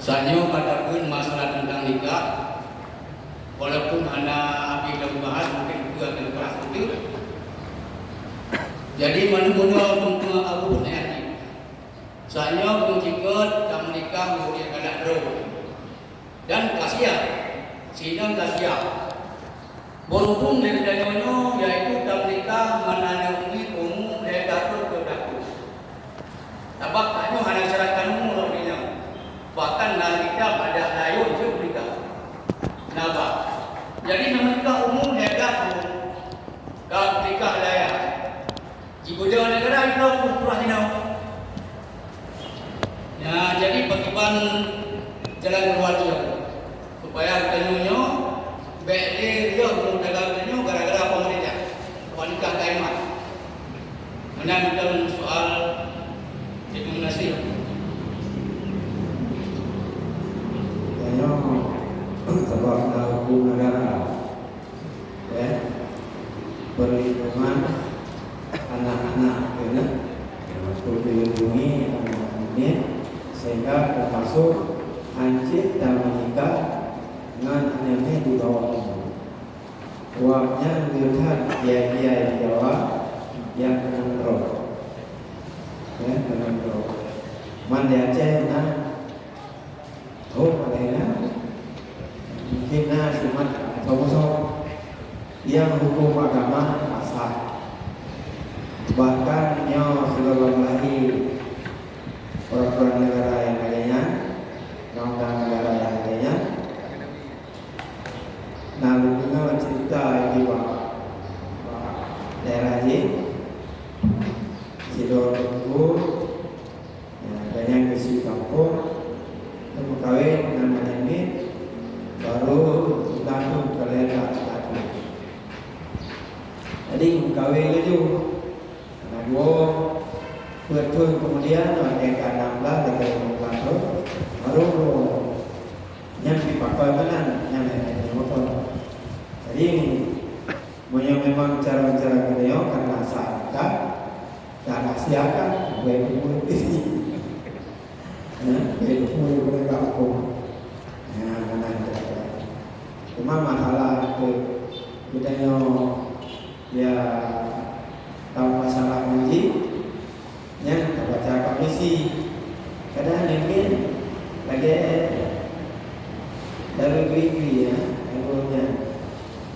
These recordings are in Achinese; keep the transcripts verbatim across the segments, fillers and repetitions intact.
Saat nyoe ka tapeuet masalah teuntang nikah, walaupun hana habéh lom bahas, mungken peue akan bahas beutôi. Jadi, meunurot meunyoe Abu Husni, saat nyoe peue cikot ka meunikah ureueng nyang galak droe. Dan ka siap, sinan ka siap. Beurhubung lé geutanyoe nyoe, yaitu tameunikah ngon aneuk miet umu lhèe taun keu takue. Sabab tanyoe hana syaratkan umu lom nyan. Bahkan na kitab adat laén jeuet meunikah. Naba. Jadi, na meunikah umu lhèe taun, ka meunikah layah. Jibeudôh neugara jinoe peue surah jinoe. Nyan, jadi pakriban jalan keuluwa jih, supaya geutanyoe nyoe bèk lé reuh meutaga geutanyoe gara-gara pemerintah. Wanita kaiman. Meunan mantong soal rekomendasi. Tanyoe sabab na huköm negara. Ya, perlindungan anak-anak, ya, untuk dilindungi anak-anak ini, sehingga termasuk han cit tameunikah ngon aneuk di bawah umur. Awak nyan le that kiai-kiai di Jawa nyang keunong droe. Ya, keunong droe. Man di Aceh na Oh, padahai na. Mungkin na simat soe-soe nyang huköm agama asai. Bahkan nyoe sigohlom lahé peraturan negara nyang lagèe nyan, undang-undang negara nyang lagèe nyan. Na lôn deungoe ceurita di bak, bak daerah jih. Sidroe teungku Ya, dan nyang keusiek gampông, teumeukawen ngon aneuk miet, barô siplôh thôn ka lhèe that. Jadi, meukawen laju. Aneuk boh, peuet thôn keumudian, watèe ka nam blah, lagèe limong blah thôn, barô nyan jipakoi meunan, nyan lagèe nyan meunan. Jadi, meunyoe memang cara-cara geutanyoe ka na syarat, ka na siap, ka, buet murit. Ya, buet murit geutanyoe ka huköm. Ya, meunan cara. Cuma masalah keu geutanyoe, ya, tahu masalah ngaji, Nyan tabaca kat misi. Kadang nyan lagèe daru geri-geri, ya, lagu nyan.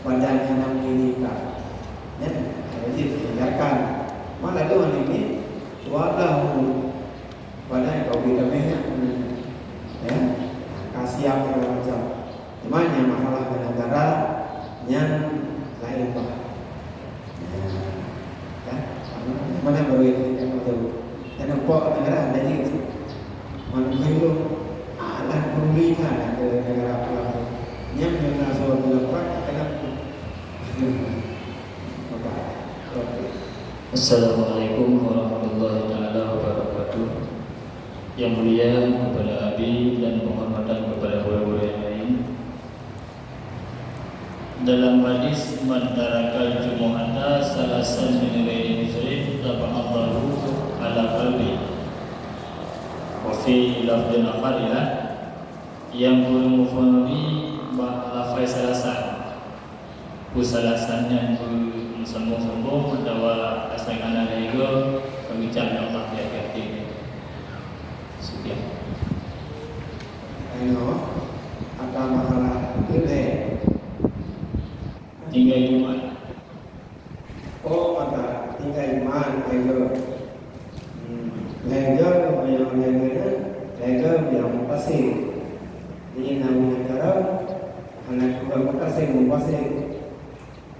Badan hana meungiring ka. Nyan, wajéb dihindarkan. Malah dua nyan, dua blah umur. Badan kau bri damé nyan. Ya, ka siap segala macam. Cuma nyang masalah ngon negara nyan laén bah. Nah, kan? Mana baru itu kan waktu kan nampak negara ada je. Mana dulu alah peduli kan ada negara pulang. Nyang mana suruh pulang kan kena. Assalamualaikum warahmatullahi taala wabarakatuh. Yang mulia kepada Abi dan penghormatan kepada guru-guru yang lain. Dalam hadis, "Man tarakal jumu'ata salasan min ghairi uzrin, taba'allahu ala qalbi." Wa fi lafdhin akhar, ya, yang guru mufahami bah lafai salasan. Peue salasan nyan, peue meusombong-sombong atawa asai kana lhèe goe, ka geucam lé Allah di akhé. Sekian. Ayo, ada masalah lhèe. Tinggai Jumat. Oh, maka tinggai Jumat, lhèe goe. Hmm. Lhèe goe, lhèe goe, lhèe goe, lhèe goe, nyang meupaséh. Jadi, na meunan cara, hana kurang meupaséh, meupaséh.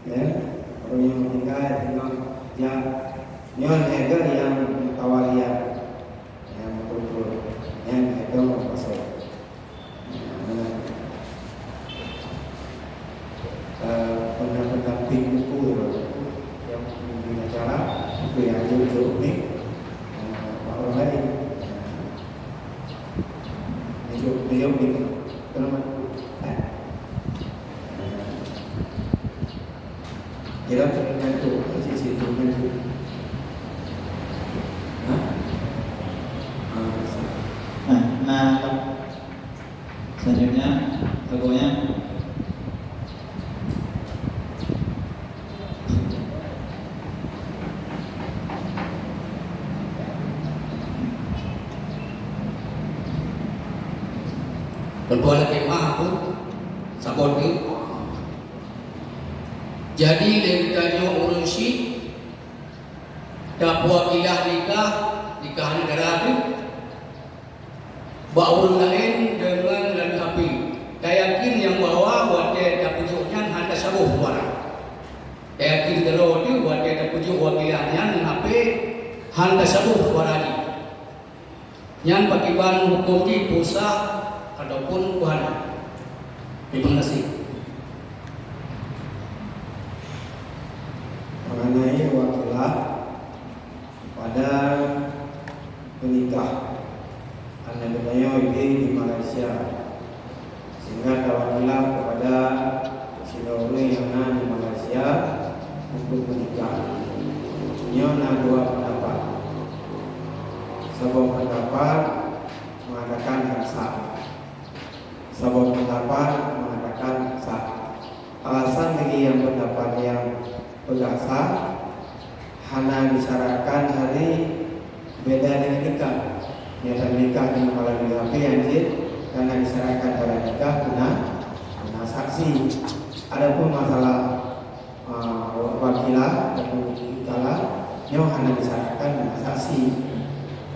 Ya, ureueng nyang tinggai, tinggai, ya, nyoe lhèe goe nyang mutawaliat. Nyang beutôi-beutôi, nyang lhèe goe meupaséh. Eh, pernah pendamping buku ya, yang memimpin acara, buku yang jujur ni, eh, Pak Rohani. Beliau, beliau ni, selamat. Eh. Kira dengan tu, sisi tu, dengan tu. Hah? Ah, sa- Nah, nah, Selanjutnya, lagunya. Ketua Laki Mah pun saboh tu. Jadi, lé geutanyoe ureuëng syiek, tapeuwakilah nikah, nikah negara tu, bak ureuëng laén deungon lam H P. Tayakin nyang bahwa watée tapeujok nyan hana saboh suara. Tayakin keudroe teuh watée tapeujok wakilah nyan lam H P hana saboh suara jih. Nyan pakriban huköm jih, peue sah ataupun peue hana. Terima kasih. Mengenai wakilah pada peunikah, aneuk geutanyoe udeb di Malaysia, sehingga tawakilah kepada sidroe ureuëng nyang na di Malaysia untuk peunikah. Nyoe na dua pendapat. Saboh pendapat mengatakan hana sah. Saboh pendapat mengatakan sah. Alasan bagi nyang pendapat nyang peugah sah, hana disyaratkan hari beda dengan nikah. Nyata nikah dengan malam nikah, tapi nyang jeuet hana disyaratkan hari nikah kena, kena saksi. Adapun masalah, ah, wakilah ataupun wikalah, nyoe hana disyaratkan kena saksi.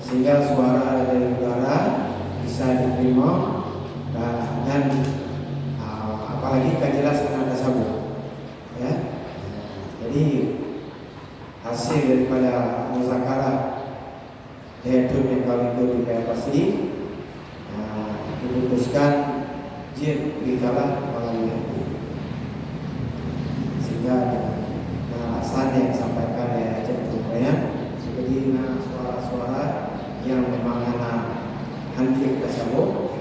Sehingga suara dari udara bisa diterima dan, dan, ah, apalagi ka jelas hana tasabut. Ya. Jadi, hasil daripada muzakarah lhèe thôn nyang ka lheueh di Kaya Pasi, nah, diputuskan jeuet wikalah malam nyoe. Sehingga, nah, alasan nyang disampaikan lé Aceh Timur Raya, jadi na suara-suara nyang memang hana, hana jeuet tasabut.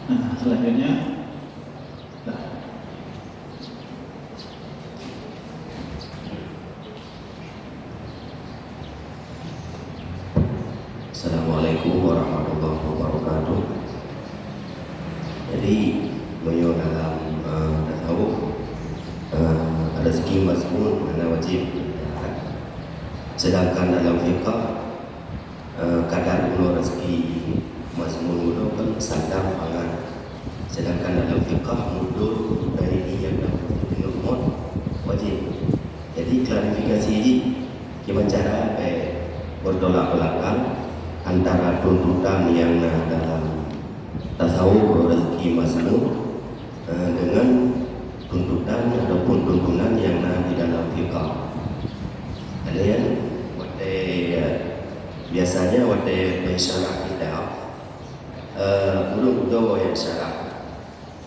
Nah, selanjutnya. Nah. Assalamualaikum warahmatullahi wabarakatuh. Jadi, meunyoe dalam, eh, tasawuf, eh, rezeki mazmun hana wajib. Sedangkan dalam fiqah, eh, kadar uroe rezeki mazmun uroe kan sadang pangan. Sedangkan dalam fiqah mudur dari niat dan teungoh mot wajib. Jadi, klarifikasi jih, kiban cara, eh, bertolak belakang antara tuntutan nyang na dalam tasawuf rezeki mazmun, eh, dengan tuntutan ataupun tuntunan nyang na di dalam fiqah. Ada nyang watèe, eh, biasanya watèe meusyarah kitab, eh, ureueng dudoe nyang syarah.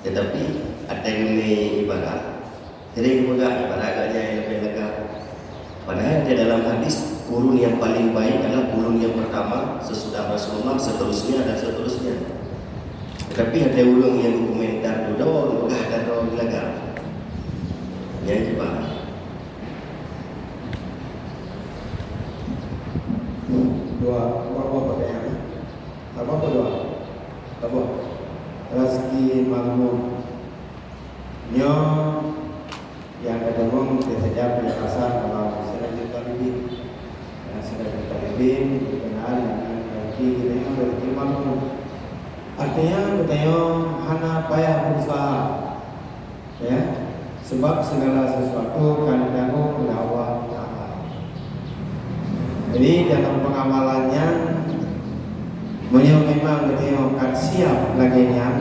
Tetapi, watèe geumè ibarat, sering peugah ibarat gobnyan nyang leubeh lagak. Padahal di dalam hadis, kurun yang paling baik adalah kurun yang pertama sesudah Rasulullah, seterusnya dan seterusnya. Tetapi ada ureueng nyang komentar dudoe, peugah dudoe lagak. Nyang kiban. Dua, dua, dua pertanyaan. Apa kedua? Apa? Rezeki makmum. Nyoe nyang ka deungoe mungken saja penjelasan dalam Siratul Talibin. Ya, Siratul Talibin berkenaan dengan rezeki geutanyoe, rezeki makmum. Artinya, geutanyoe hana payah berusaha. Ya, sebab segala sesuatu ka ditanggung oleh Allah Taala. Jadi, dalam pengamalan nyan, meunyoe memang geutanyoe ka siap lagèe nyan,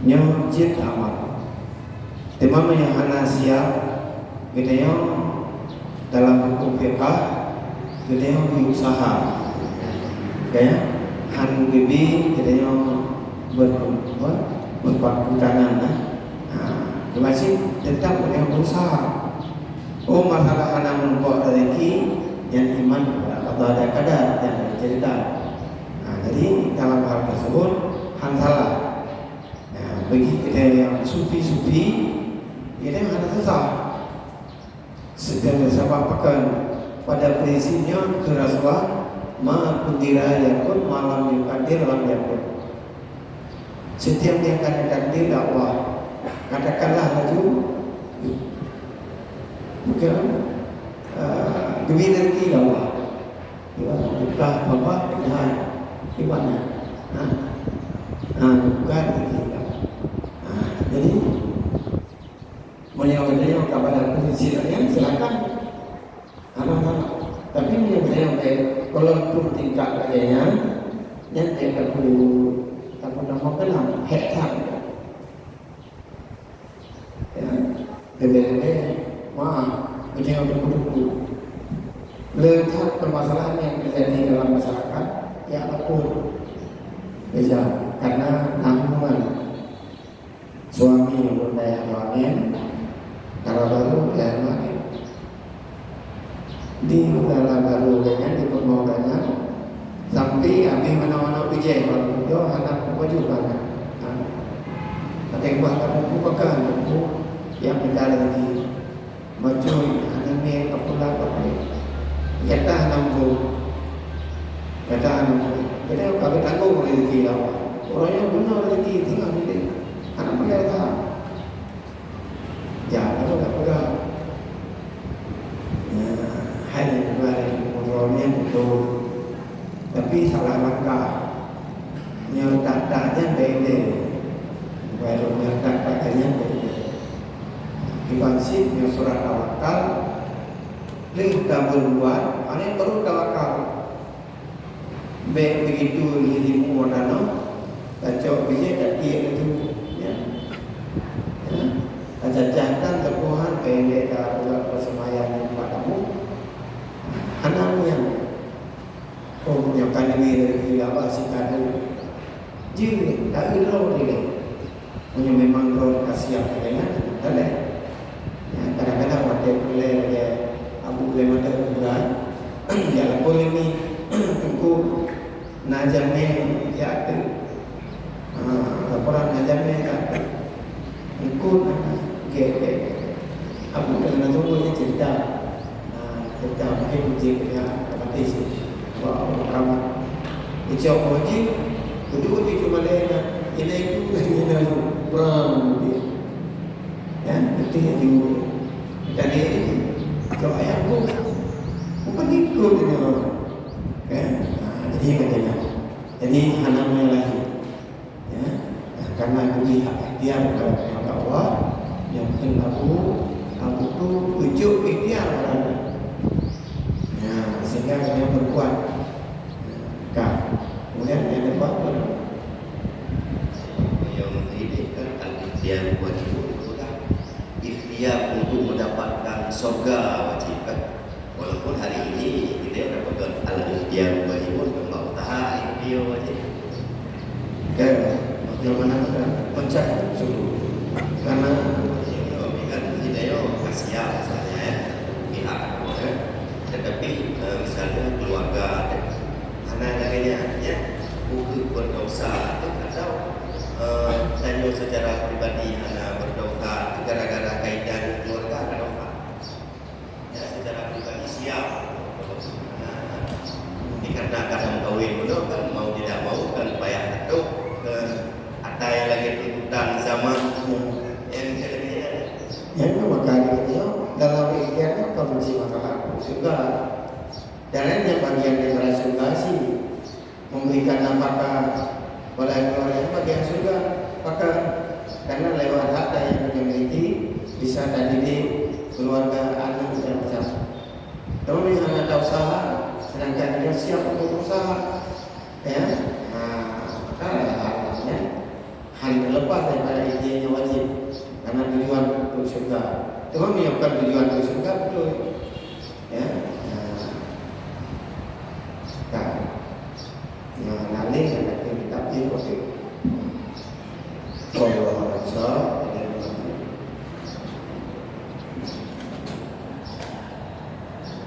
nyoe jeuet amal. Teuma meunyoe hana siap, geutanyoe dalam huköm fiqah, geutanyoe beurusaha. Ka, ya? Han geubi geutanyoe ber-, ber-, berpangku tangan, nah. Ha, dimaksud tetap geutanyoe beurusaha. Oh, masalah hana meurumpok rezeki, nyan iman kepada qada dan qadar, nyan cerita. Ha, jadi dalam hal tersebut, han salah. Ya, bagi kita yang sufi-sufi, kita hana susah. Segala sabab pakon, pada prinsipnya, keu Rasulullah, Ma qudira yakun, ma lam yuqaddir lam yakun. Setiap yang ka ditakdir Allah, katakanlah laju, bukan, eh, geubri rezeki lé Allah. Bukan Allah, bukan. Ha? Ha, bukan rezeki Allah. Ha, jadi, meunyoe geutanyoe ka pada posisi laén, silakan. Hana masalah. Tapi meunyoe geutanyoe bèk, kalau tu tingkat lagèe nyan, nyan bèk tapeue, tapeue nama keunan, hèk that. Ya, leubeh-leubeh, maaf, geutanyoe teupeue-teupeue. Le that permasalahan yang terjadi dalam masyarakat, ya ampun. Beza, karena nanggungan. Suami ureueng dayah Ruangeng, dara barô dayah Ruangeng. Di dara barô gobnyan, di peurumoh gobnyan, sampai habéh manoe-manoe bijèh bak budoe hana peupajoh bak gobnyan. Ha. Watèe bah ka buku pakai buku nyang meudalah di Bacut, hana mè, ka pulang, ka pulang. Gata hana muphom. Gata hana muphom. Jadi, ka geutanggong rezeki Allah. Ureueng nyang beuna rezeki, tinggai di hana peugah that. Jangan peugah-peugah. Ya, hai nyang peugah lagèe ureueng nyang beutôi. Tapi salah langkah. Nyoe that-that nyan bèk ilèe. Walaupun nyoe that-that nyan bèk ilèe. Kiban cit nyoe surat tawakal, lheueh tabeurbuat, akhé baru tawakal. Bèk begitu lheueh jimuwoe tanoh, tacok bijèh, tatiek laju. Ya. Ya. Tacacah tan teupuhan, bèk ilèe tapeugah peuseumayang nibak tamu. Hana nyan. Oh, nyoe ka neubri rezeki Allah sikadang. Jeuet, taeu droe dilèe. Meunyoe memang droe ka siap dilèe nyan, dilèe. Ya, kadang-kadang watèe peureulèe lagèe Abu Sulaiman teuh bulan, ya, lapor lé mi, Teungku, na jamèe jak ateueh. Ha, laporan na jamèe ka. Ikut, ha, gèt, gèt. Abu dah na tunggu je cerita. Ha, cerita mungkin uji kerja otomatis. Wah, ramah. Icok haji, duduk di rumah dia. Ini itu, ini itu. Perang dia. Ya, betul ya, jumpa. Tadi, cok ayah aku. Bukan ikut dia. Ya, ha, jadi macam ni. Jadi, hana menyalahi. Ya. Nah, karena geubri hak ikhtiar kepada Allah, nyang penting Abu, Abu tu ujuk ikhtiar kepada Allah. Ya, sehingga dia berbuat. Ya, ka. Kemudian yang kedua, apa? Yang mengkritik kan al-ikhtiar wajib, bukan? Ikhtiar untuk mendapatkan surga wajib, kan? Walaupun hari ini kita dapat al-ikhtiar wajib, tambah usaha ikhtiar wajib. Kan? Yang mana kita mencari sungguh. Karena kita yo kasihan misalnya ya, pihak, ya. Tetapi, eh, misalnya keluarga, hana lagèe nyan, ya, bukan berdosa atau, eh, tanyoe secara pribadi hana berdosa gara-gara kaitan keluarga, berdosa. Ya, secara pribadi siap. Nah, ini karena kadang kawin pun kan mau tidak mau kan payah ketuk ke atai lagi tuntutan zaman yang jadinya. Yang maka dia dalam ikhtiarnya bukan menciptakan surga. Dan lain yang bagian daripada surga sih. Memberikan nafkah pada keluarga bagian surga. Maka, karena lewat harta yang kita miliki, bisa tadidik keluarga, anak, dan macam. Tapi yang hana ada usaha, sedangkan dia siap untuk berusaha, ya, ha, maka ya, hartanya hana lepas daripada izinnya wajib, karena tujuan untuk surga. Cuma menyebabkan tujuan untuk surga betul, ya. Ha. Kan. Nyoe hana lé, hana lé, tapi oke. Kalau rasa,